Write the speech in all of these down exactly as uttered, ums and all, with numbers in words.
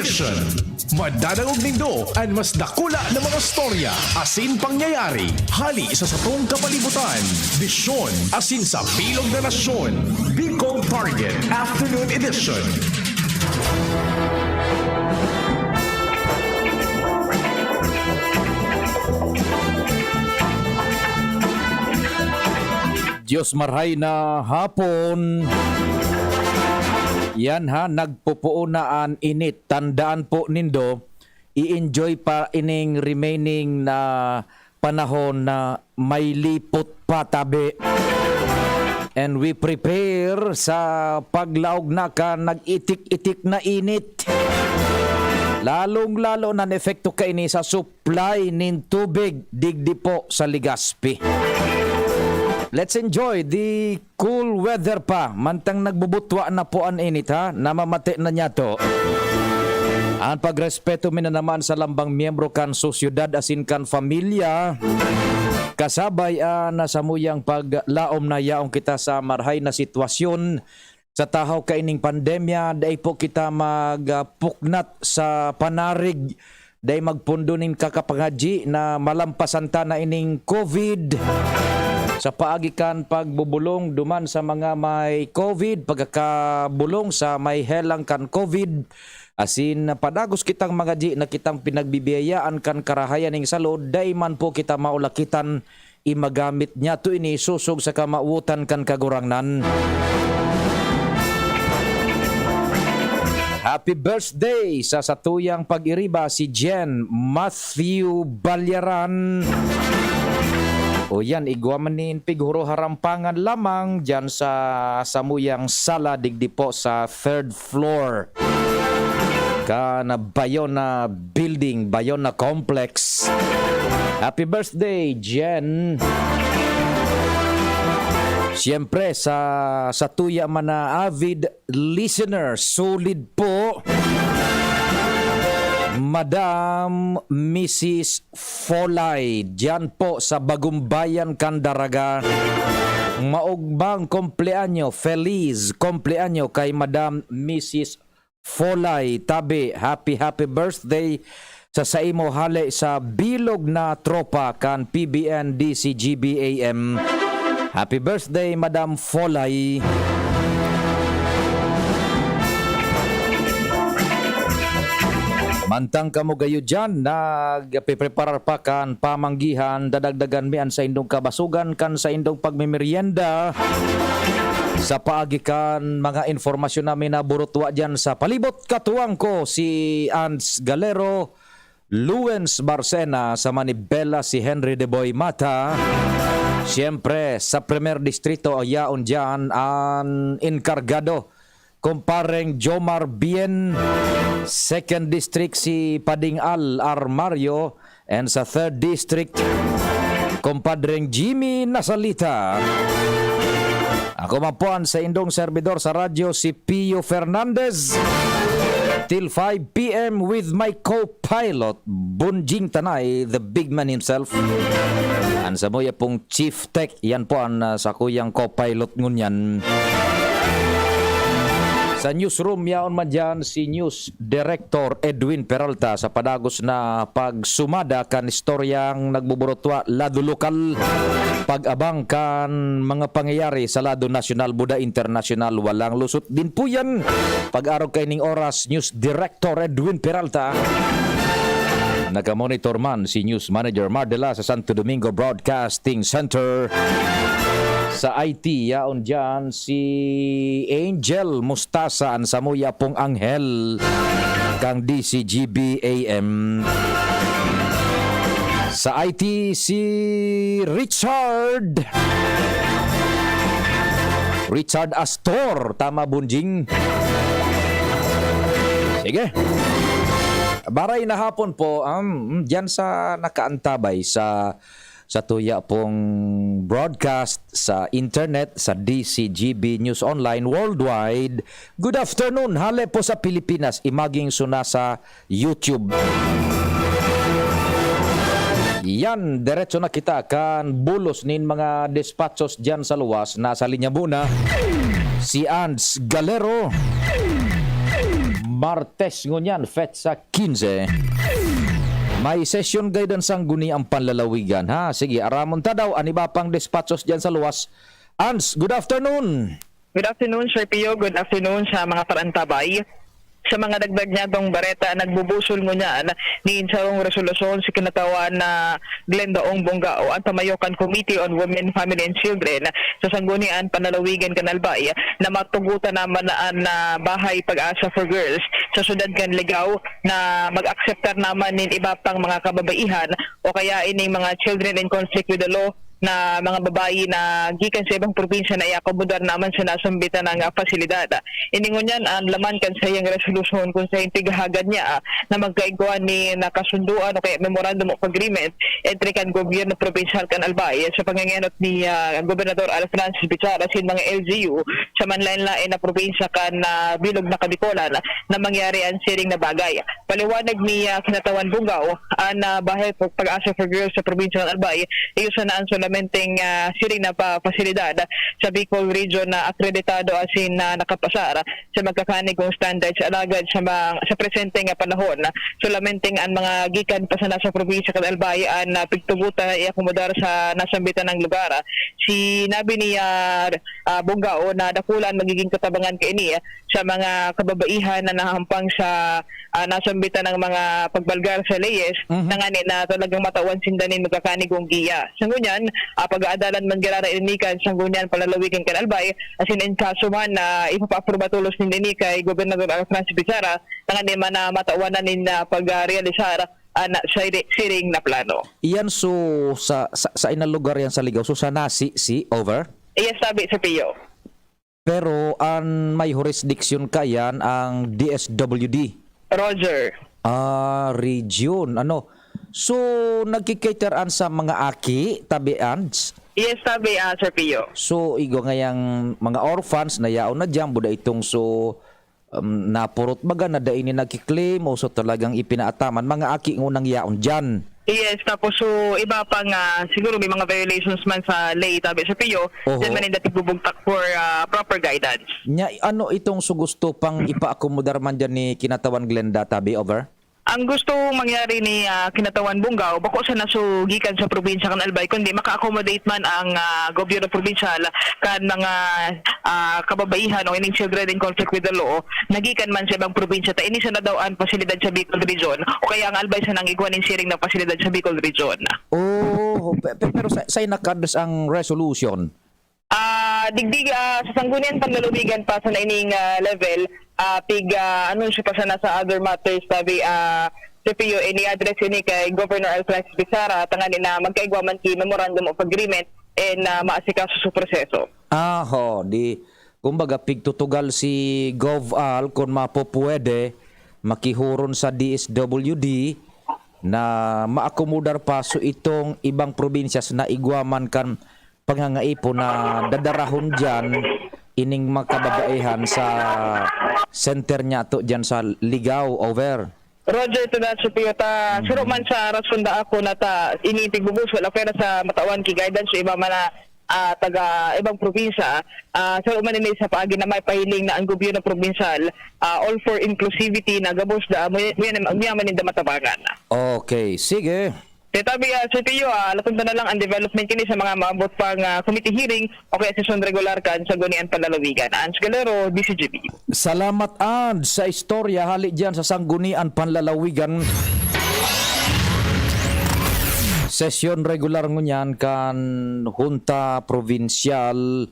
Edition. Madadangog nindo an mas dakula na mga storya asin pangyayari hali sa satong kapalibutan, bisyon asin sa bilog na nasyon. Bicol Target Afternoon Edition. Diyos marhay na hapon. Yan ha, nagpupuon na an init. Tandaan po nindo, i-enjoy pa ining remaining na panahon na may lipot pa tabi. And we prepare sa paglaog na kan nag-itik-itik na init. Lalong-lalo na epekto kaini sa supply nin tubig digdi po sa Legazpi. Let's enjoy the cool weather pa, mantang nagbubutwa na po an init, ha, namamati na niyato. An pagrespeto mi na naman sa lambang miyembro kan sosyedad asin kan pamilya, kasabay an samuyang paglaom na yaon kita sa marhay na sitwasyon. Sa tahaw kaining pandemya, dai po kita magpuknat sa panarig, dai magpundo nin kakapangadyi na malampasan ta na ining covid. Sa paagi kan pagbubolong duman sa mga may covid, pagkakabolong sa may helang kan covid, asin padagos kitang mangadyi na kitang pinagbibiyayaan kan karahayan ning salud, dai man po kita maulakitan i magamit niyato ini sosog sa kamawotan kan Kagurangnan. Happy birthday sa satuyang pag-iriba, si Jen Matthew Balyaran. O yan, igwa man nin pighuro harampangan lamang dyan sa samuyang sala digdi po sa third floor kan Bayona Building, Bayona Complex. Happy birthday, Jen! Siyempre, sa, sa tuya man na avid listener, solid po, Madam Missus Folay, dyan po sa Bagumbayan, Candaraga. Maugmang kompleanyo, feliz kompleanyo kay Madam Missus Folay, tabi, happy, happy birthday sa saimo hale sa bilog na tropa kan P B N D C G B A M. Happy birthday, Madam Folay. Mantang kamo gayo diyan, nagpepreparar pa kan pamanggihan, dadagdagan mi an saindong kabasogan kan saindong pagmemeryenda. Sa paagi kan mga impormasyon namin na burutwa diyan sa palibot, katuwang ko si Ans Galero, Luens Barcena, sa Manibela si Henry de Boy Mata. Siyempre, sa Primer Distrito, yaon diyan an enkargado, Kumpareng Jomar Bien. Second District, si Pading Al Armario. And sa Third District, Kumpadreng Jimmy Nasalita. Ako man po an saindong serbidor sa radyo, si Pio Fernandez. Till five p m with my co-pilot, Bunjing Tanay, the big man himself. An samuya pong Chief Tech, yan po an, ah, sakuyang co-pilot ngunyan. Sa newsroom, yaon man dyan si News Director Edwin Peralta sa padagos na pagsumada kan istoryang nagbuburutwa lado lokal. Pag-abang kan mga pangyayari sa lado nasyonal, buda internasyonal, walang lusot din po yan. Pag-arog kaining oras, News Director Edwin Peralta. Nakamonitor man si News Manager Mar de la sa Santo Domingo Broadcasting Center. Sa I T, yaon dyan si Angel Mustasa, an samuya pong anghel kang D C G B A M. Sa I T, si Richard. Richard Astor. Tama, Bunjing? Sige. Maray na hapon po, um, dyan sa nakaantabay sa, sa tuya pong broadcast sa internet, sa D C G B News Online Worldwide. Good afternoon, hale po sa Pilipinas, imaging suna sa YouTube. Yan, diretso na kita kan bulos nin mga despatchos dyan sa luwas. Nasa linya muna si Ans Galero. Martes ngunyan, petsa quince. May session guidance ang Sangguniang Panlalawigan, ha? Sige, aramon ta daw an iba pang despatchos diyan sa luwas. Ans, good afternoon. Good afternoon, Sir Pio. Good afternoon sa mga parantabay. Sa mga dagdag niya tong bareta, nagbubusol ngunyan nin sarong resolusyon si kinatawan na Glenda Ong Bongao, ang tamayo kan Committee on Women, Family and Children sa Sanggunian Panlalawigan kan Albay, na matugutan naman na an, ah, Bahay Pag-asa for Girls sa syudad kan Ligao na mag-akseptar naman nin iba pang mga kababaihan o kaya ining mga children in conflict with the law na mga babayi na gikan sa ibang probinsya na iakomodar naman sa nasambitan na pasilidad. Ini ngunyan an laman kan saiyang resolusyon kung saiyang tighahagan niya, ah, na magkaigwa ni nakasunduan o kaya Memorandum of Agreement entre kan gobyerno probinsyal kan Albay sa pangangenot ni, ah, Gobernador Al Francis Bichara asin mga L G U sa manlaen-laen na probinsya kan, ah, bilog na Kabikolan na mangyari an siring na bagay. Paliwanag ni, ah, Kinatawan Bungao, an, ah, Bahay Pag-asa for Girls sa probinsya ng Albay, iyo sana an solamenteng, ah, siring na pa-, pasilidad sa Bicol Region na akreditado asin na nakapasar sa magkakanigong standards. Alagad sa ma-, sa presente nga panahon, solamenteng an mga gikan pa sana sa probinsya kan Albay an, ah, pigtugutan na iakomodar sa nasambitan ng lugar. Sinabi ni, ah, ah, Bungao na dakula an magiging katabangan kaini sa mga kababaihan na nahahampang sa, ah, nasambitan ng mga pagbalgar sa leyes Mhm. na ngani na talagang matawan sinda nin magkakanigong giya. Sa ngunyan, ah, pag-aadalan man giraray ini kan Sanggunian Panlalawigan kan Albay, asin in kaso man na ipapaaproba tolos nin ini kay Gobernador Alfranz Bichara, na ngani man na matawan na nin, ah, pag-realisar an siri-, siring na plano. Iyan so sa, sa, sa inang lugar yan sa Ligao. So sa Nasi, si over? Yes, sabi sa Pio. Pero an may jurisdiction kaiyan ang D S W D. Roger. Ah, region. Ano? So, nagki-cater an sa mga aki, tabi, Ans? Yes, tabi, ah, Sir Pio. So, igwa ngayang mga orphans na yaon na diyan, buda itong so, um, napurot baga na dai ni nagki-claim o so talagang ipinaataman, mga aki ngunang yaon diyan? Yes, tapos so iba pa nga, siguro may mga violations man sa ley, tabi sa P I O, Oho. Then man yung dati bubugtak for, ah, proper guidance. Nya, ano itong so gusto pang ipaakomodar man dyan ni Kinatawan Glenda, tabi, over? Ang gusto mangyari ni, ah, Kinatawan Bungao, bako sana so gikan sa probinsya kan Albay, kundi maka-accommodate man ang, ah, gobyerno probinsyal kan mga, ah, kababaihan o ining children in conflict with the law, nagikan man sa ibang probinsya, ta ini sana daw an pasilidad sa Bicol Region, o kaya ang Albay sana ang igwa nin siring na pasilidad sa Bicol Region. Oh, pe-, pe-, pero sa, sa inakadres ang resolution? Ah, digdi, ah, sa Sangguniang Panlalawigan pa sa naining, ah, level, ah, pig, ah, anunsyo pa sana sa other matters, sabi, ah, sa P I O, ini-address ini kay Governor Alfred Bichara, tanganing na magkaigwa man ki Memorandum of Agreement and, ah, maasikaso sa proseso. Aho, di, kumbaga, pigtutugal si Gov Al kung mapupwede, makihuron sa D S W D na maakomodar pa so itong ibang probinsyas na igwa man kan pangangaipo na dadarahon diyan ining mga kababaihan sa center niya ato diyan sa Ligao, over. Roger, to that, Sir Pio, ta, Mhm. suro man sa rason da ako na ta, ini tigbubusol, apwera sa matawan ki guidance sa iba man na, ah, taga ibang probinsya, ah, suro man ini sa paagi na may pahiling na ang gobyerno probinsyal, ah, all for inclusivity na gabos da, muya, muya, muya man ninda matabangan. Okay, sige. Tetabi, ah, Sir Pio, ah, laton ta na lang ang development kini sa mga maabot pang, ah, committee hearing o kaya sesyon regular kan Sangguniang Panlalawigan. Ans Galero, D C G B. Salamat, Ans, sa istorya hali diyan sa Sangguniang Panlalawigan. Sesyon regular ngunyan kan Junta Provincial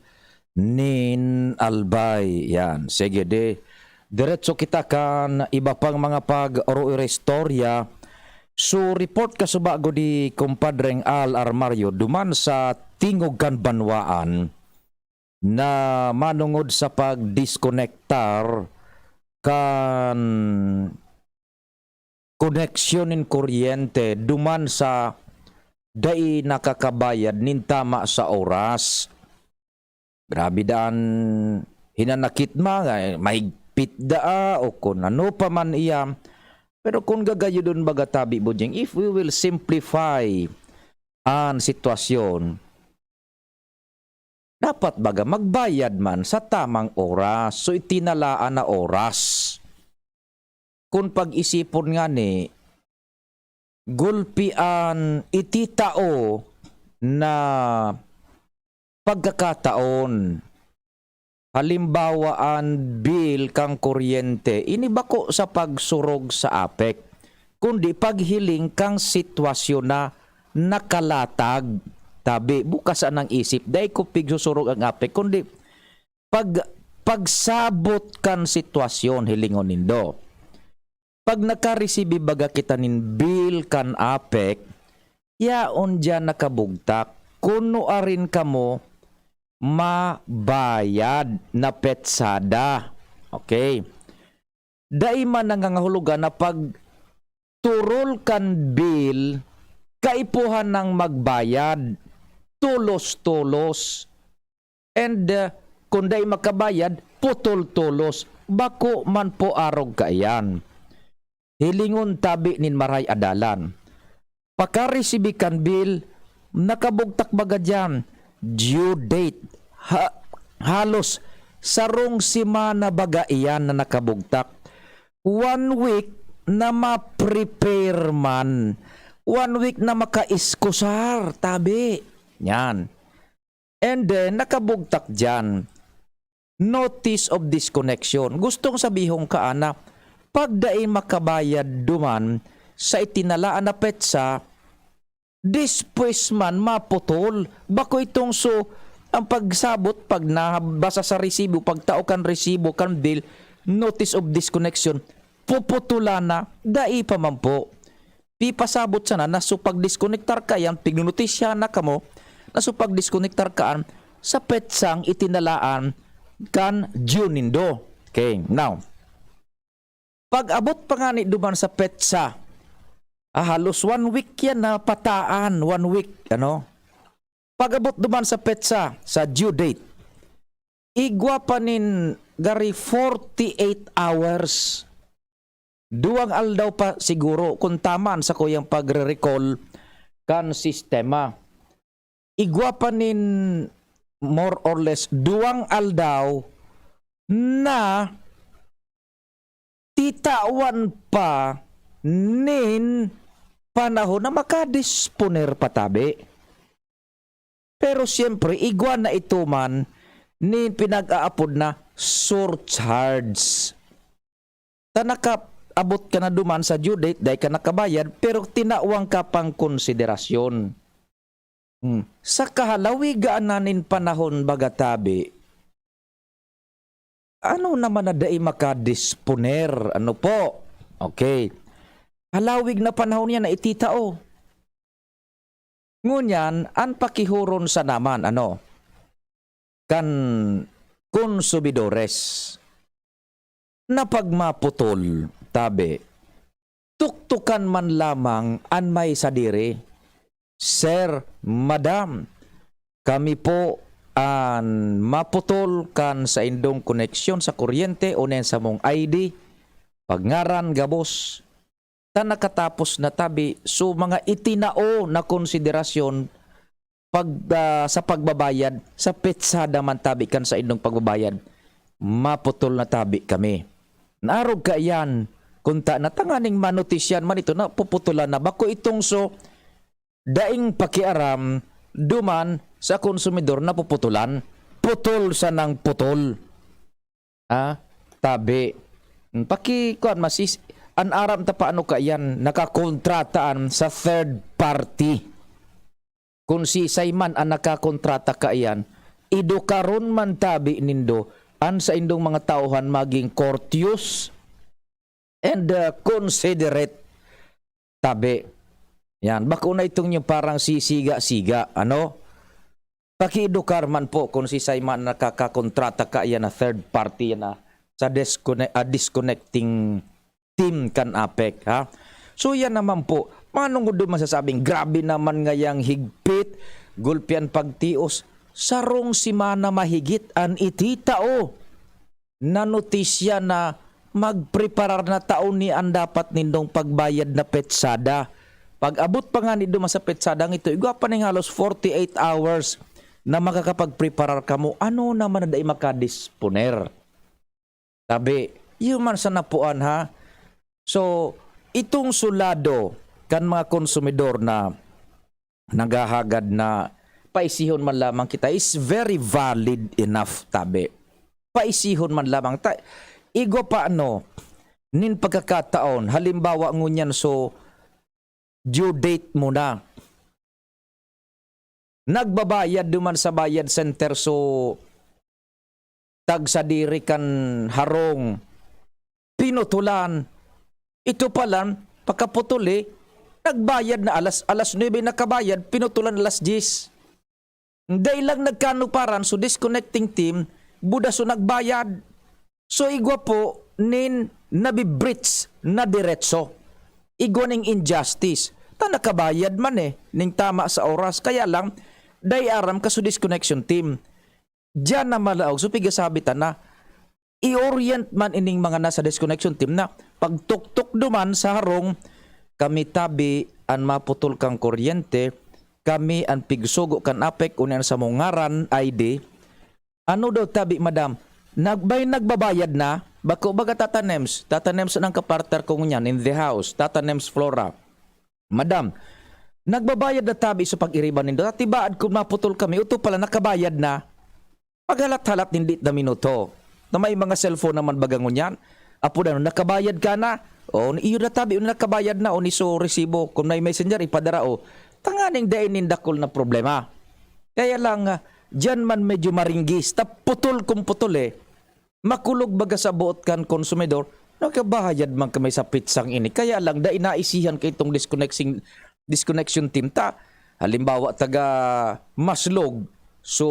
nin Albay. Yan. Sige, di, diretso kita kan iba pang mga pag-, oro-, istorya. So, report kasubago di Kumpadreng Al Armario duman sa tingog kan banwaan na manongod sa pagdiskonektar kan koneksyon nin kuryente duman sa dai nakakabayad nin tama sa oras. Grabe daan hinanakit mga, eh, mahigpit daa o kun ano pa man iya. Pero kun gagayudon baga tabi, Bujing, if we will simplify an sitwasyon, dapat baga magbayad man sa tamang oras. So, itinalaan na oras. kun pag-isipon ngani, gulpi an ititao na pagkakataon. Halimbawa, an bill kan kuryente, ini bako sa pagsurog sa APEC, kundi paghiling kan sitwasyon na nakalatag. Tabi, bukas an isip, dai ko pigsusurog an APEC, kundi pag-, pagsabot kan sitwasyon, hilingon nindo. Pag nakaresibi baga kita nin bill kan APEC, yaon diyan nakabugtak kun nuarin kamo mabayad na petsada. Okay. Dai man nangangahulugan na pagturol kan bill, kaipuhan nang magbayad tolos-tolos. And, uh, kung dai makabayad, putol-tolos. Bako man po arog kaiyan. Hilingon tabi nin maray a dalan. Pakaresibi kan bill, nakabugtak baga diyan. Due date. Ha-, halos sarong semana baga iyan na nakabugtak. One week na ma-prepare man. One week na makaiskusar, tabi. Yan. And then, nakabugtak diyan, notice of disconnection. Gustong sabihon ka, ana, pag dai makabayad duman sa itinalaan na petsa, despues man maputol. Bako itong so, ang pagsabot, pag nabasa sa resibo, pagtao kan resibo, kan bill, notice of disconnection, puputulan na, dai pa man po. Pipasabot sana na so pagdiskonektar kaiyan, pignonotisyahan na kamo na so pagdiskonektar kaan sa petsang itinalaan kan due nindo. Okay, now, pag-abot pa ngani duman sa petsa, ah, halos one week yan na pataan, one week, ano? Pag-abot duman sa petsa, sa due date, igwa pa nin gari forty-eight hours. Duwang aldaw pa siguro, kung tama an sakuyang pagre-recall kan sistema. Igwa pa nin more or less duwang aldaw na titawan pa nin panahon na makadisponer pa tabi. Pero siyempre, igwa na ito man nin pinag-aapod na surcharge. Ta nakaabot ka na duman sa due date, dai ka nakabayad, pero tinawang ka pang konsiderasyon. Hmm. Sa kahalawigan na nin panahon, baga tabi, ano naman na dai makadisponer? Ano po? Okay. Halawig na panahon yan na ititao. Ngunyan, an pakihuron sa naman, ano, kan konsumidores na pag maputol, tabi, tuktukan man lamang an may sadiri. Sir, Madam, kami po an maputol kan saindong koneksyon sa kuryente o nin samong I D, pagngaran, gabos, ta nakatapos na tabi. So, mga itinao na konsiderasyon pag, ah, sa pagbabayad, sa petsada man tabi kan saindong pagbabayad, maputol na tabi kami. Naarog kaiyan, kunta na tanganing manotisyan man ito na puputulan na. Bako itong so, daing pakiaram duman sa konsumidor na puputulan. Putol sanang putol. Ah, tabi. Hmm, paki-, kuwan, masis-, an aram ta paano kaiyan, nakakontrataan sa third party. Kun sisay man an nakakontrata kaiyan, edukaron man tabi nindo an saindong mga tauhan maging courteous and, uh, considerate. Tabi. Yan. Bako na itong yung parang sisiga-siga, ano? Pakiedukar man po kung sisay man nakakakontrata kaiyan na third party yan na sa disconnect-, ah, disconnecting team kan APEC, ha? So, yan naman po. Manong Udo masasabing, "Grabe naman ngayang higpit, gulpi an pagtios." Sarong semana mahigit an ititao na notisya na magpreparar na ta, ini an dapat nindong pagbayad na petsada. Pag-abot pa ngani duman sa petsadang ito, igwa pa ning halos forty-eight hours na makakapagpreparar kamo. Ano naman na dai makadisponer? Tabi, iyo man sana po an, ha? So, itong sulado kan mga konsumidor na naghahagad na paisihon man lamang kita is very valid enough, tabi. Paisihon man lamang. Ta-, igwa pa ano, nin pagkakataon, halimbawa ngunyan, so, due date mo na. Nagbabayad duman sa bayad center, so, tagsadiri kan harong, pinutulan. Ito palan, pakaputuli, nagbayad na alas, alas nuebe nakabayad, pinutulan alas diyes. Dai lang nagkanuparan, so disconnecting team, buda so nagbayad. So igwa po nin nabi-breach na diretso. Igwa ning injustice. Ta nakabayad man eh, ning tama sa oras. Kaya lang, dai aram ka so disconnection team. Diyan na malaog. So pigasabi ta na, i-orient man ining mga nasa disconnection team na pagtuktok duman sa harong, kami tabi an maputol kang kuryente, kami an pigsugo kan apek, unya an samong ngaran, I D. Ano daw tabi, madam? Nag-, may nagbabayad na? Bako baga, Tata Nems? Tata Nems nang kapartner ko ngunyan, in the house. Tata Nems Flora. Madam, nagbabayad na tabi sa pag-iriba nindo. Tatibaad kun maputol kami, uto pala nakabayad na. Paghalat-halat nin di na minuto. Na may mga cellphone naman baga ngunyan. Apo na, nakabayad ka na? O, iyo na tabi, o nakabayad na, o ni so resibo. Kung may messenger, ipadara, o. Tanganing dai nin dakul na problema. Kaya lang, ah, diyan man medyo maringgis. Ta putol kung putol eh. Makulog baga sa boot kan konsumidor, nagkabayad man kami sa pitsang ini. Kaya lang, dai naisihan ka itong disconnecting, disconnection team ta. Halimbawa, taga Maslog, so,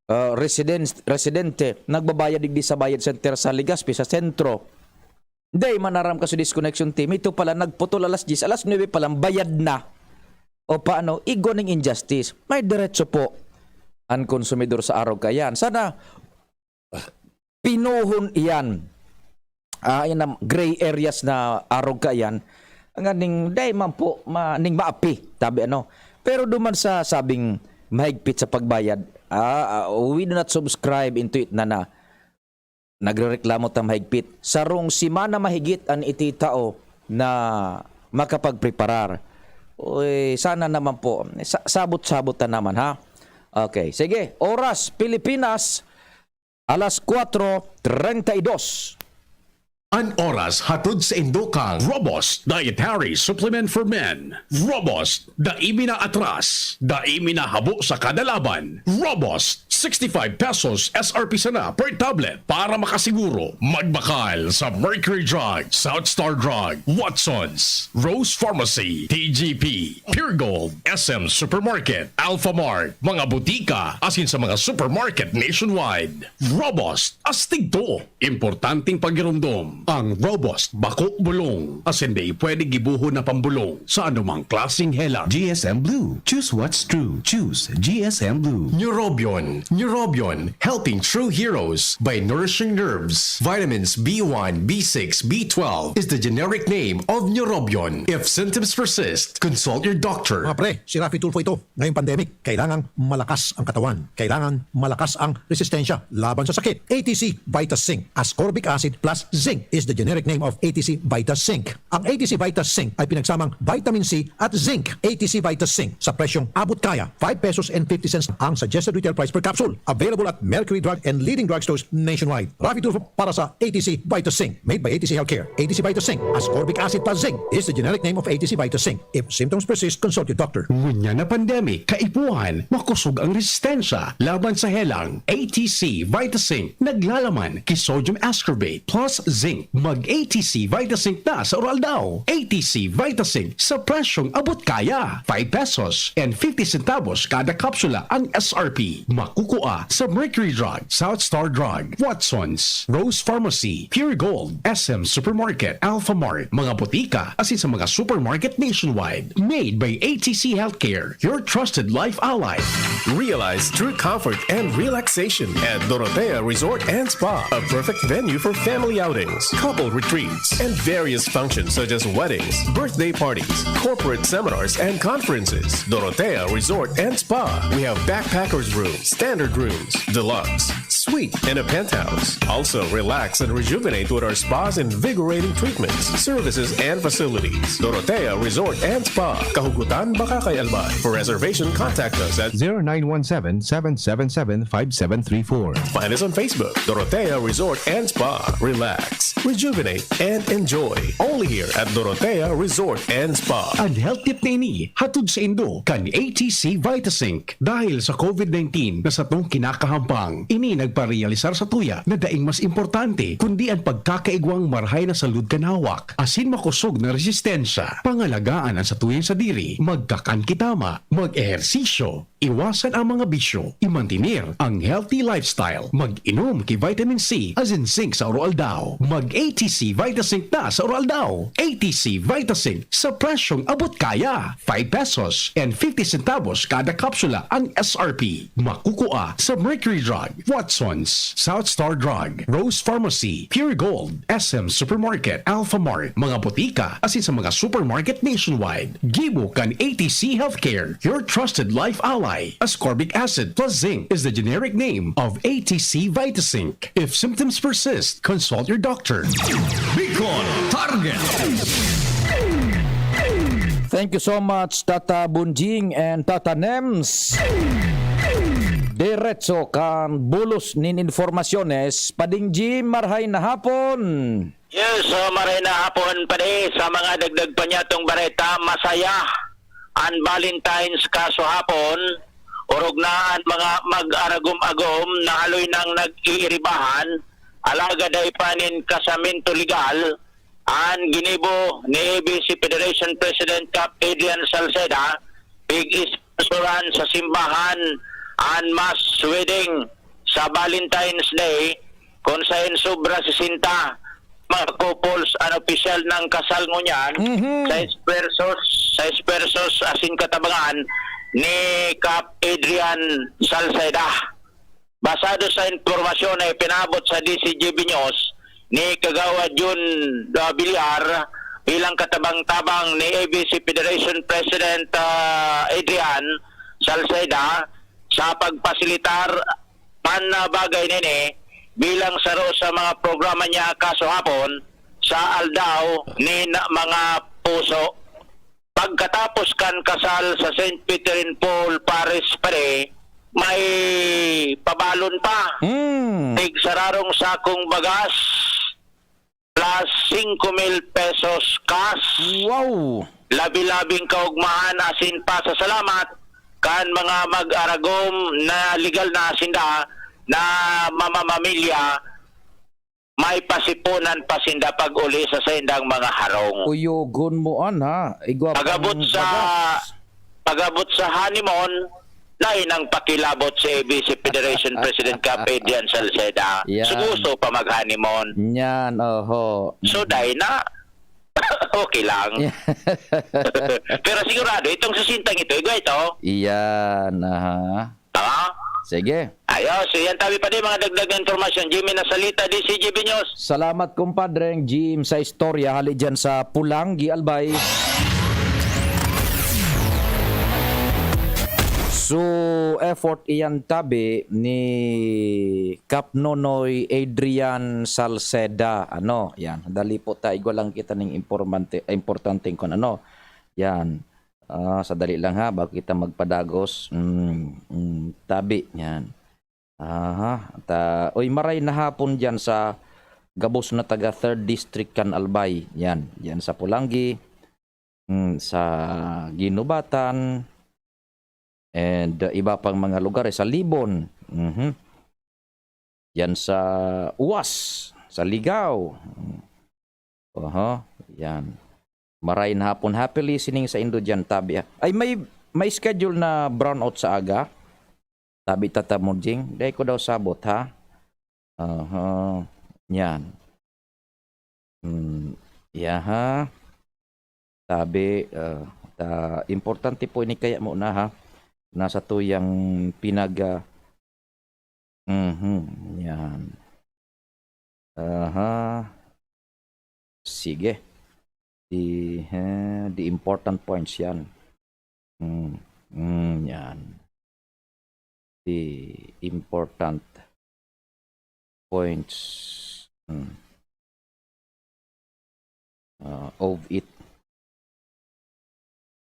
ah, residence, residente, nagbabayad digdi sa bayad center sa Legazpi, sa sentro. Dai man aram ka sa disconnection team, ito pala, nagputol alas diyes, alas nuebe pa lang, bayad na. O paano? Igwa ning injustice. May diretso po ang konsumidor sa arog kayan. Sana pinuhon iyan. Ah, yan ang gray areas na arog ka yan. Nganing, dai man po, ma-, ning maapi, tabi ano. Pero duman sa sabing mahigpit sa pagbayad, ah, ah, we do not subscribe into it na, na nagrereklamo ta mahigpit. Sarong semana mahigit an ititao na makapagpreparar. Uy, sana naman po, sa-, sabot-sabot na naman, ha? Okay, sige. Oras, Pilipinas, alas kwatro treinta y dos. An oras hatod sa indo kang Robust Dietary Supplement for Men. Robust, dai mi na atras, dai mi na habo sa kada laban. Robust, sixty-five pesos S R P sana per tablet. Para makasiguro, magbakal sa Mercury Drug, South Star Drug, Watsons, Rose Pharmacy, T G P, Pure Gold, S M Supermarket, Alpha Mart, mga butika, asin sa mga supermarket nationwide. Robust, astig to. Importanteng pagiromdom, ang Robust bako bulong, asin dai pwede gibohon na pambulong sa anumang klaseng helang. G S M Blue. Choose what's true. Choose G S M Blue. Neurobion. Neurobion. Helping true heroes by nourishing nerves. Vitamins B one, B six, B twelve is the generic name of Neurobion. If symptoms persist, consult your doctor. Mga pre, si Raffy Tulfo ito. Ngayong pandemic, kailangang malakas ang katawan. Kailangan malakas ang resistensya laban sa sakit. A T C Vita Zinc. Ascorbic acid plus zinc is the generic name of A T C Vita Zinc. Ang A T C Vita Zinc ay pinagsamang vitamin C at zinc. A T C Vita Zinc sa presyong abot kaya, five pesos and fifty cents ang suggested retail price per capsule. Available at Mercury Drug and leading drugstores nationwide. Raffy Tulfo para sa A T C Vita Zinc. Made by A T C Healthcare. A T C Vita Zinc. Ascorbic acid plus zinc is the generic name of A T C Vita Zinc. If symptoms persist, consult your doctor. Ngunyan na pandemic, kaipuhan, makosog ang resistensya laban sa helang. A T C Vita Zinc, naglalaman ki sodium ascorbate plus zinc. Mag A T C Vita Zinc na sa Oral Daw. A T C Vita Zinc sa presyong abot kaya. Five pesos and fifty centavos kada kapsula ang S R P. Makukua sa Mercury Drug, South Star Drug, Watsons, Rose Pharmacy, Pure Gold, S M Supermarket, Alpha Mart, mga botika, asin sa mga supermarket nationwide. Made by A T C Healthcare, your trusted life ally. Realize true comfort and relaxation at Dorotea Resort and Spa, a perfect venue for family outings, couple retreats, and various functions such as weddings, birthday parties, corporate seminars, and conferences. Dorotea Resort and Spa. We have backpackers room, standard rooms, deluxe, Suite and a penthouse. Also, relax and rejuvenate with our spa's invigorating treatments, services, and facilities. Dorotea Resort and Spa. Kahugutan, Bacacay, Albay. For reservation, contact us at zero nine one seven, seven seven seven, five seven three four. Find us on Facebook, Dorotea Resort and Spa. Relax, rejuvenate, and enjoy. Only here at Dorotea Resort and Spa. An health tip na ini, hatod saindo kan A T C Vitasync. Dahil sa COVID nineteen na satong kinakahampang, ini nagparealisar sa tuya na daing mas importante kundi an pagkakaigwang marahay na salud kan hawak asin makosog na resistensya. Pangalagaan an satuyang sadiri, magkakan ki tama, mag-ehersisyo, iwasan ang mga bisyo, imantener ang healthy lifestyle, mag-inom ki vitamin C asin zinc sa aroaldaw. Mag-A T C Vitasync na sa aroaldaw. A T C Vitasync sa presyong abot kaya. Five pesos and fifty centavos kada kapsula ang S R P. Makukua sa Mercury Drug, Watson's, South Star Drug, Rose Pharmacy, Pure Gold, S M Supermarket, Alphamart, mga botika, asin sa mga supermarket nationwide. Gibo kan A T C Healthcare, your trusted life ally. Ascorbic acid plus zinc is the generic name of A T C Vitasync. If symptoms persist, consult your doctor. Bicol Target. Thank you so much, Tata Bunjing and Tata Nems. Diretso kan bulos nin informasyones, Pading Jim, marhay na hapon. Yes, so maray na hapon, pare. Sa mga dagdag pa niya tong bareta, masaya an Valentine's kaso hapon. Orog na an mga mag-aragom-agom na haloy nang nag-iiribahan, alagad ay pa nin kasamento legal an ginibo ni A B C Federation President Cap Adrian Salceda, big sponsoran sa simbahan an mass wedding sa Valentine's Day, kun saen sobra sesenta mga couples an opisyal nang kasal ngunyan, Mhm. sais pesos, sais pesos asin katabangan ni Cap Adrian Salceda. Basado sa impormasyon na ipinabot sa D C G B News ni Kagawad Jun, ah, Villar, bilang katabang-tabang ni A B C Federation President, ah, Adrian Salceda, sa pagpasilitar kan, ah, bagay nini bilang saro sa mga programa niya kaso hapon sa Aldaw nin Mga Puso. Pagkatapos kan kasal sa Saint Peter and Paul Parish, pare, may pabalon pa. Hmm. Tig sararong sakong bagas plus singko mil pesos cash. Wow! Labi-labing kaugmahan asin pasasalamat kan mga mag-aragom na legal na sinda na mamamamilya, may pasiponan pa sinda pag-uli sa saindang mga harong. Uyogon mo, an, ha? Igwa pang Pagabot sa, bagas. Pagabot sa honeymoon, dai nang pakilabot si A B C Federation President Cap Adrian Salceda. Yan. Suguso pa mag-honeymoon. Yan, oho. So, Mm. dai na. Okay lang. Yeah. Pero sigurado, itong sesentang ito, igwa ito. Iyan, aha. Tama? Sige. Ayos. So, yan tabi pa din, mga dagdag na impormasyon. Jimmy Nasalita, D C G B News. Salamat, kumpadreng Jim, sa istorya. Hali dyan sa Pulanggi, Albay. So, effort iyan tabi ni Kap Nonoy Adrian Salceda. Ano, yan. Dali po ta, igwa lang kita ning impormante, importanteng kun ano. Yan. Ah, sadali lang ha, bago kita magpadagos. Mm, mm, tabi, yan. Aha, ta, uy, maray na hapon dyan sa gabos na taga Third District kan Albay. Yan, yan sa Pulanggi, mm, sa Guinobatan, and, uh, iba pang mga lugar, eh, sa Libon. Mhm. Yan sa Uwas, sa Ligao. Oho, yan. Maray na hapon. Happy listening sa indo dyan, tabi, ha. Ay, may, may schedule na brownout sa aga? Tabi, Tata Mujing. Dai ko daw sabot, ha? Aha. Yan. Hmm, yaha. Tabi, ah, ta, importante po ini kaya mo na, ha? Nasa tuyang pinag, ah, mhm, yan. Aha. Sige. The, ha, the important points yan. Hmm, hmm, yan. The important. points, hmm, uh, of it.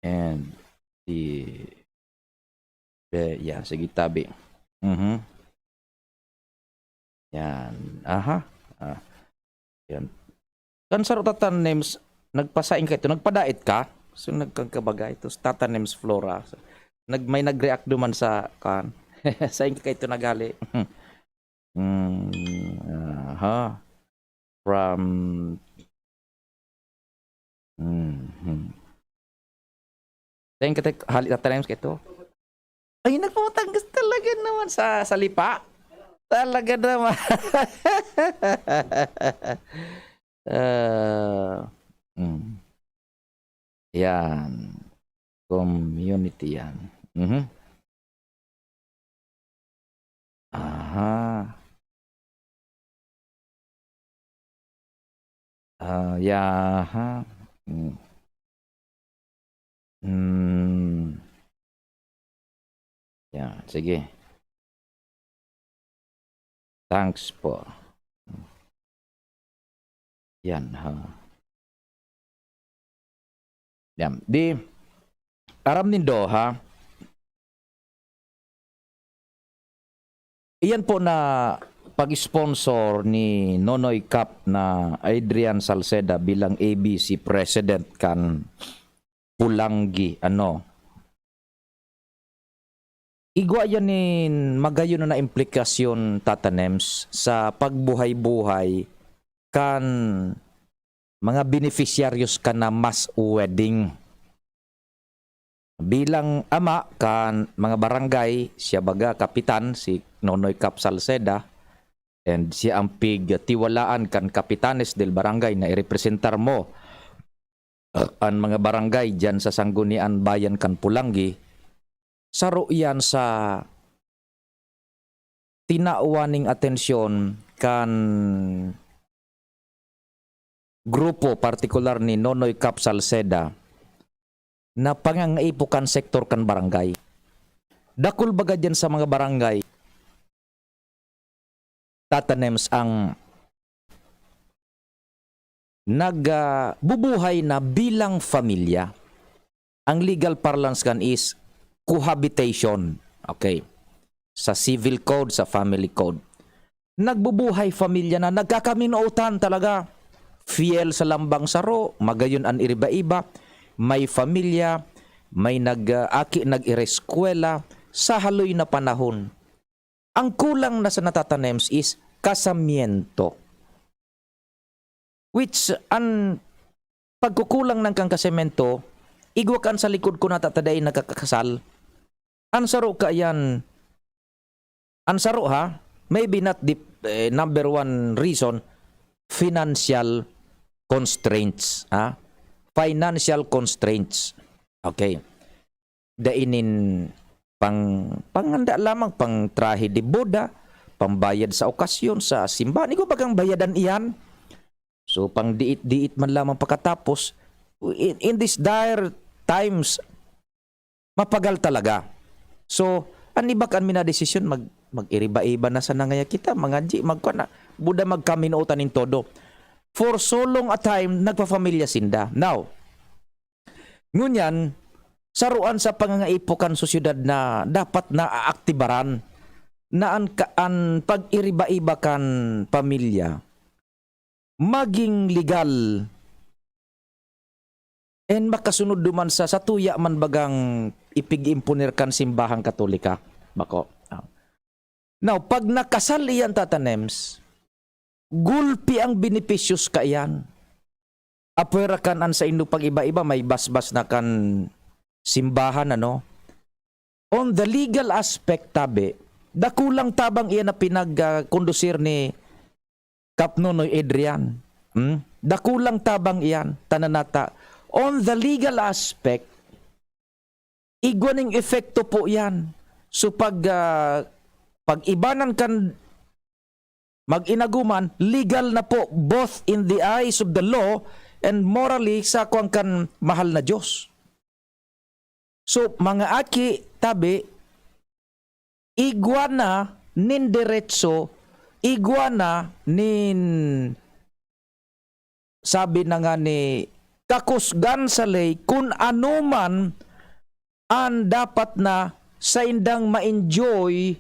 And the, the, yeah, sige, tabi. Mhm. Yan. Aha. Ah. Yan. Kan saro ta tanems, nagpasaing ka ito, nagpadait ka? So, nagkagkabagay. Tapos tatanems flora. So, nag-, may nag-react duman sa, kan, saing ka ito naghali. Hmm, aha. From, mhm. Thank you, thank-, hali na times ka ito. Ay, nagpapatanggas talaga naman sa, sa lipa. Talaga naman. Ah, mm. Yan. Community yan. Mhm. Aha. Ah, yaha. Hmm. Hmm. Yan, sige. Thanks po. Yan, ha. Yan. Di, aram nindo, ha? Iyan po na pag-sponsor ni Nonoy Cap na Adrian Salceda bilang A B C president kan Pulanggi, ano, igwa yan nin magayon na implikasyon, Tata Nems, sa pagbuhay-buhay kan mga beneficiaryos kan na mass wedding. Bilang ama kan mga barangay, siya baga kapitan, si Nonoy Cap Salceda, and siya ang pigtiwalaan kan Capitanes del Barangay na irepresentar mo, uh, an mga barangay diyan sa Sangguniang Bayan kan Pulanggi. Saro iyan sa tinawan ning atensyon kan grupo, partikular ni Nonoy Cap Salceda, na pangangaipo kan sektor kan barangay. Dakul baga diyan sa mga barangay, Tata Nems, ang nag, ah, bubuhay na bilang pamilya. Ang legal parlance kan is cohabitation. Okay. Sa civil code, sa family code. Nagbubuhay pamilya na, nagkakaminootan talaga. Fiel sa lambang saro, magayon an iriba-iba. May pamilya, may nag, ah, aki, nag-ireskwela sa haloy na panahon. Ang kulang na sana, Tata Nems, is kasamiento. Which, an pagkukulang nang kan kasamiento, igwa kan sa likod ko na, Tata, dai nagkakasal. An saro kaiyan, an saro, ha, maybe not the, eh, number one reason, financial constraints, ha? Financial constraints. Okay. Dai nin pang, panganda lamang, pang trahe de boda, pambayad sa okasyon, sa simbahan. Igwa bagang bayadan iyan. So, pang diit-diit man lamang pakatapos, in, in these dire times, mapagal talaga. So, an iba kan minadesisyon, mag, mag-iriba-iba na sana ngaya kita, mga G, magkuan na, buda magkaminotan nin todo. For so long a time, nagpapamilya sinda. Now, ngunyan, saruan sa pangangaipo kan sosyedad na dapat na aaktibaran na an ka, an pag-iriba-iba kan pamilya maging legal and makasunod duman sa, sa tuya man bagang ipig-imponer kan simbahang Katolika. Bako. Ah. Now, pag nakasal iyan, Tata Nems, gulpi ang benepisyos kaiyan. Apwera kan an saindo pag-iba-iba, may basbas na kan simbahan, ano? On the legal aspect, tabi, dakulang tabang iyan na pinag, ah, kondusir ni Cap Nonoy Adrian. Hmm? Dakulang tabang iyan, tananata. On the legal aspect, igwa ning epekto po iyan. So, pag, ah, pag-ibanan kan mag-inaguman, legal na po, both in the eyes of the law and morally, sa kuwang kan mahal na Diyos. So, mga aki, tabi, igwa na nin deretso igwa na nin, sabi na nga ni, kakusgan sa ley kun ano man an dapat na saindang ma-enjoy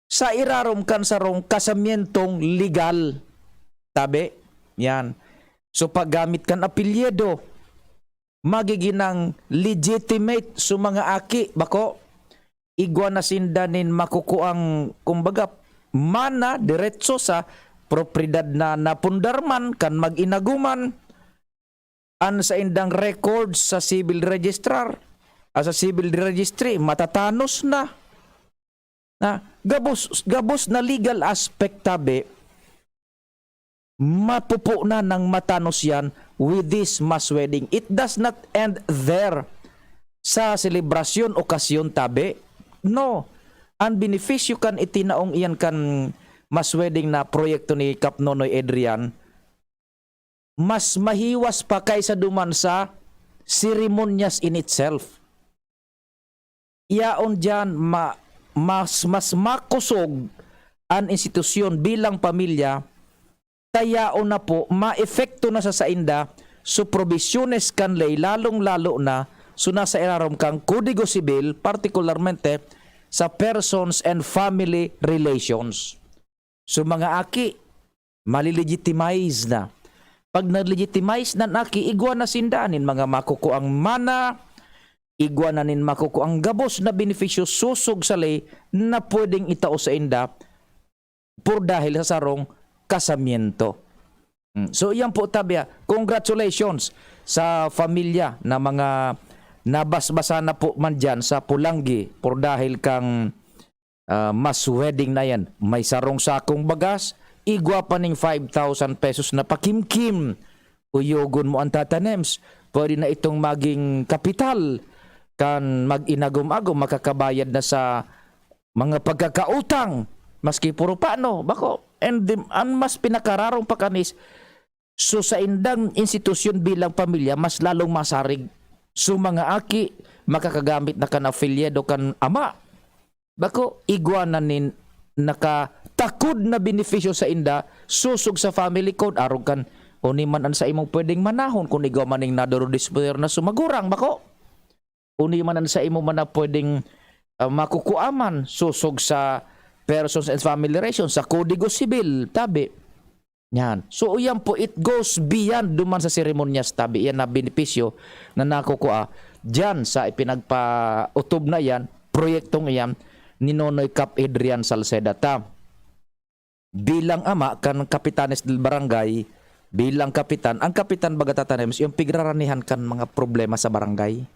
sa irarom kan sarong kasamyentong legal. Tabi, yan. So, paggamit kan apelyido, magigin nang legitimate so mga aki, bako? Igwa na sinda nin makukuang, kumbaga, mana, diretso sa propiedad na napundarman kan mag-inaguman. An saindang records sa civil registrar, ah, sa civil registry, matatanos na. Na gabos, gabos na legal aspect, tabi, mapupo na ng matanos yan with this mass wedding. It does not end there sa selebrasyon, okasyon, tabi. No. An benepisyo kan itinaong iyan kan mass wedding na proyekto ni Kap Nonoy Adrian, mas mahiwas pa kaysa duman sa seremonyas in itself. Yaon diyan, ma-, mas, mas makosog an institusyon bilang pamilya, ta yaon na po, maepekto na sa sainda so probisyones kan ley, lalong-lalo na so nasa irarom kan Kodigo Sibil, partikularmente sa persons and family relations. So, mga aki, mali-legitimize na. Pag na-legitimize na an aki, igwa na sinda nin mga makukuang mana, igwa na nin makukuang gabos na benepisyo sosog sa ley na pwedeng itao sainda por dahil sa sarong kasamyento. Mm. So, iyan po, tabi, ah. Congratulations sa pamilya na mga nabasbasan na po man diyan sa Polangui por dahil kan, ah, mass wedding na yan. May sarong sakong bagas, igwa pa ning five thousand pesos na pakimkim. Kuyogon mo an tatanems. Pwede na itong maging kapital kan mag-inagom-agom, makakabayad na sa mga pagkakautang, maski puro pano, bako. And the, an mas pinakararong pa kan is, so saindang institusyon bilang pamilya, mas lalong masarig. So, mga aki, makakagamit na kan apelyido kan ama. Bako, igwa na nin nakatakod na benepisyo sainda, sosog sa family code, arog kan, o ni man an sa imong pwedeng manahon, kun igwa man ning nadodisponer na sumagurang, bako. Uni man an sa imo man na pwedeng, ah, makukuaman sosog sa Persons and Family Relation, sa Kodigo Sibil, tabi. Yan. So, yan po, it goes beyond duman sa seremonyas, tabi. Yan na benepisyo na nakukua diyan sa ipinagpautob na yan, proyektong iyan ni Nonoy Kap Adrian Salceda. Ta, bilang ama kan Kapitanes del Barangay, bilang kapitan, ang kapitan baga tatanems, yung pigraranihan kan mga problema sa barangay.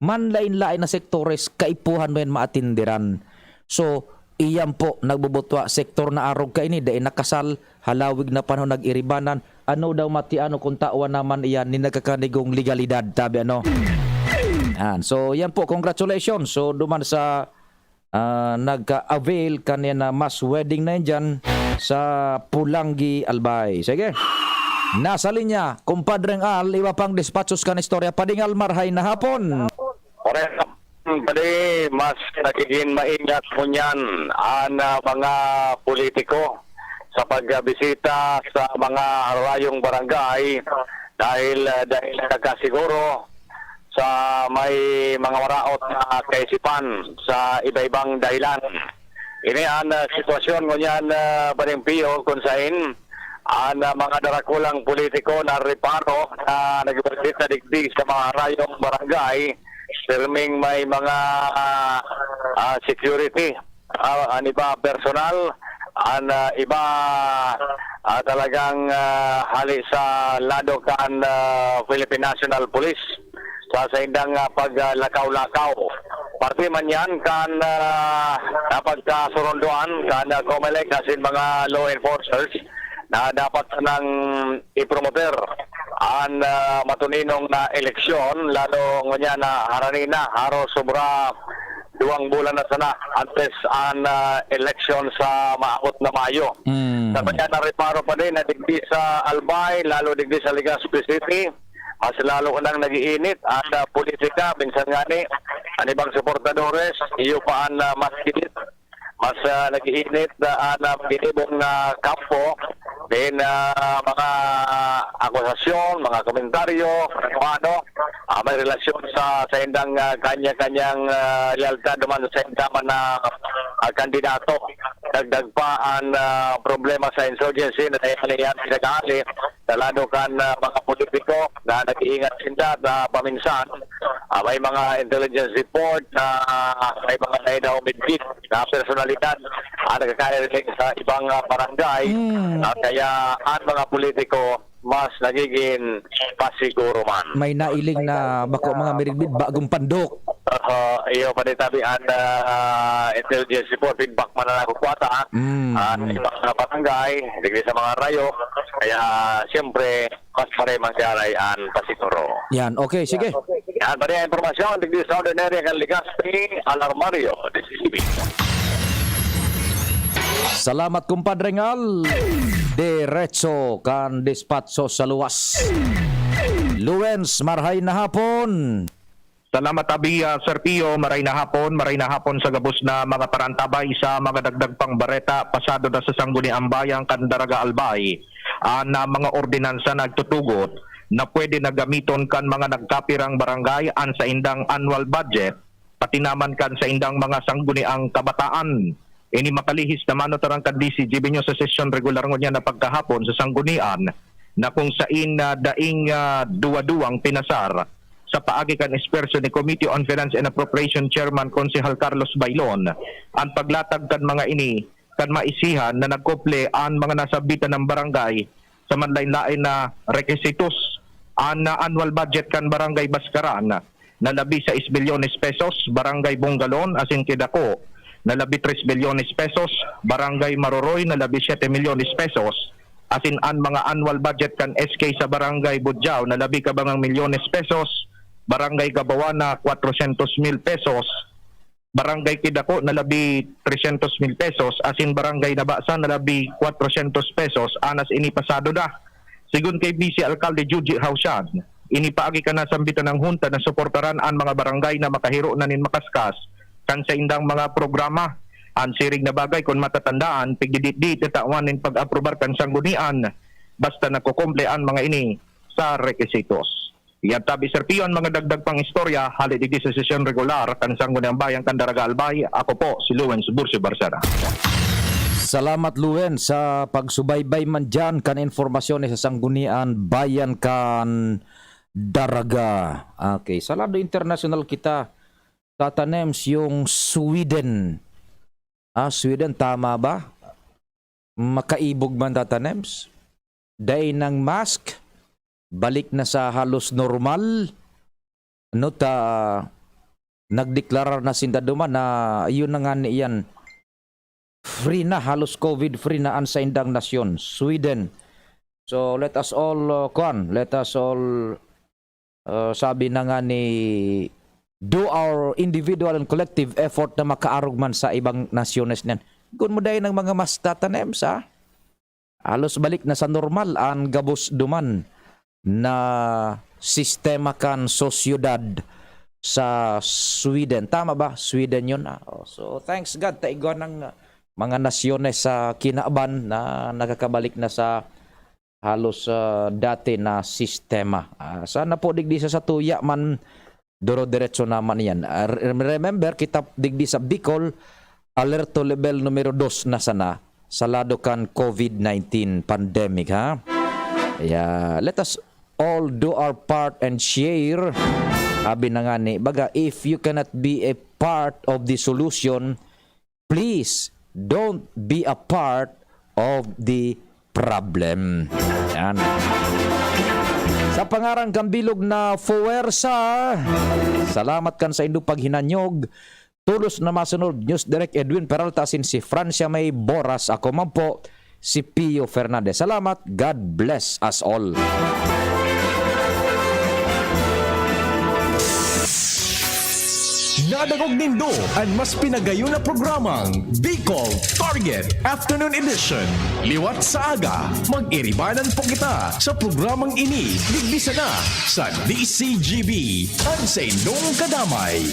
Manlain-lain na sektores, kaipuhan mo yan maatindiran. So, iyan po, nagbubutwa, sektor na arog kaini, dai nakasal, halawig na panahon nag-iribanan, ano daw matiano kung tawan naman iyan ni nagkakanigong legalidad, tabi ano? Yan. So, yan po, congratulations. So, duman sa ah, nagka-avail kan yan na mass wedding na yan dyan sa Pulangi, Albay. Sige. Nasa linya, Kumpadreng Al, iba pang despachos kan istorya. Pading Al, marhay na hapon. Correct. Pwede, mas nagiging maingat po niyan ang, ah, mga politiko sa pagbisita sa mga harayong barangay dahil, ah, dahil nagkasiguro sa may mga maraot na kaisipan sa iba-ibang dahilan. Ini an, ah, sitwasyon ngunyan, ah, Paring Pio, kun sain an, ah, mga darakulang politiko na reparo na nagbibisit na digdi sa mga harayong barangay, pirming may mga, ah, ah, security, ah, an iba personal, an, ah, iba, ah, talagang, ah, hali sa lado kan, ah, Philippine National Police sa saindang, ah, paglakaw-lakaw. Parte man yan kan, ah, napagkasurunduan kan, ah, COMELEC asin mga law enforcers na dapat nang ipromoter an, ah, matuninong na eleksyon, lalo ngunyan na harani na, haros sobra duwang bulan na sana antes an, ah, eleksyon sa maabot na Mayo. Mm. Sa kanya na reparo pa din na digdi sa Albay, lalo digdi sa Legazpi City, mas lalo nang nag-iinit ang, ah, politika. Minsan nga ni, ang ibang suportadores, iyo pa ang, ah, mas init Mas, ah, nag-iinit na, ah, na magigibong na kampo din, ah, mga akusasyon, mga komentaryo, ano-ano, ah, may relasyon sa, sa indang, ah, kanya-kanyang, ah, lealtad naman sa inda man na, ah, kandidato. Dagdag pa ang, ah, problema sa insurgency na dahil yan pinag-aali, na lalo kan, ah, mga politiko na nag-iingat sinda na paminsan, ah, may mga intelligence report na, ah, may mga naidahumidbit na personalidad ang nagkakailing sa ibang, ah, barangay. Mm. Ah, kaya ang mga politiko mas nagiging pasiguro man. May nailing na bako mga miridbid, bagong pandok. Oo, iyo pa rin tabi ang, ah, intelligence report, feedback man na nakukuha ta, ah. Mm. Ah, sa mga barangay, digdi sa mga rayo, kaya siyempre, mas pare manggaray ang pasiguro. Yan, okay, sige. Yan, pare ang impormasyon, digdi sa Southern Area kan Legazpi, Alarmario, D C C B. Salamat, kumpadre Ngal. Diretso kan dispatcho sa luwas. Luwens, marhay na hapon. Salamat, abi, ah, Sir Pio. Maray na hapon, maray na hapon sa gabos na mga parantabay. Sa mga dagdag pang bareta, pasado na sa Sangguniang Bayan kan Daraga Albay an, ah, mga ordinansa nagtutugot na pwede na gamiton kan mga nagkapirang barangay an saindang annual budget, pati naman kan saindang mga sangguniang kabataan. Ini makalihis na manotarang kan D C G B News sa sesyon regular ngunyan na pagkahapon sa Sanggunian, na kung sain na daing, ah, duwa-duwang pinasar sa paagi kan espuwerso ni Committee on Finance and Appropriation Chairman Konsehal Carlos Bailon an paglatag kan mga ini kan maisihan na nagkuple an mga nasabitan ng barangay sa manlain-lain na requisitos. An, ah, annual budget kan Barangay Bascaran na labi sais bilyones pesos, Barangay Bongalon asin Kidako na labi tres bilyones pesos, Barangay Maroroy na labi siete milyones pesos, asin an mga annual budget kan S K sa Barangay Budjao na labi kabangang milyones pesos, Barangay Gabawan na kwatrosyentos mil pesos, Barangay Kidako na labi tresyentos mil pesos, asin Barangay Nabasan na labi kwatrosyentos pesos, anas ini pasado na. Sigon kay Vice Alkalde Juji Hausian, ini paagi kan nasambitan ng hunta na suportaran an mga barangay na makahiro na nin makaskas kan saindang mga programa. An siring na bagay, kun matatandaan, pigdiditdi tatawan nin pag-aprobar kan sanggunian, basta nagkukumple an mga ini sa requisitos. Yan tabi, Sir Pio, an mga dagdag pang istorya, hali digdi sa sesyon regular kan Sangguniang Bayan kan Daraga Albay. Ako po si Lawrence Bursi Barcena. Salamat, Luen, sa pagsubaybay man dyan kan informasyon sa Sanggunian Bayan kan Daraga. Okay, sa lado internasyonal kita, Tata Nems, yung Sweden. Ah, Sweden, tama ba? Makaibog man, Tata Nems? Dai nang mask, balik na sa halos normal. Ano ta, nagdeklarar na sinda duman na yun na nga ni yan, free na, halos COVID free na an saindang nasyon, Sweden. So, let us all, uh, kwan, let us all, uh, sabi na nga ni, do our individual and collective effort na makaarog man sa ibang nasyones niyan. Kun mo dai nang mga mask, Tata Nems, ha? Halos balik na sa normal an gabos duman na sistema kan sosyedad sa Sweden. Tama ba? Sweden yun, ah. Oh, so, thanks God, ta igwa ng mga nasyones sa kinaban na nakakabalik na sa halos, ah, dati na sistema. Ah, sana po digdi sa satuya man, duro-diretso naman yan. Ah, re-, remember, kita digdi sa Bicol, alerto level numero dos na sana sa lado kan COVID nineteen pandemic, ha? Kaya, let us all do our part and share. Sabi na nga ni, baga, if you cannot be a part of the solution, please don't be a part of the problem. Yan. Sa pangaran kan bilog na fuwersa, salamat kan saindo paghinanyog. Tolos na masunod, News Direk Edwin Peralta asin si Francia May Boras. Ako man po, si Pio Fernandez. Salamat. God bless us all. Nadangog nindo an mas pinagayon na programang Bicol Target Afternoon Edition. Liwat sa aga, mag-iribanan po kita sa programang ini, digdi sana sa D C G B, an saindong kadamay.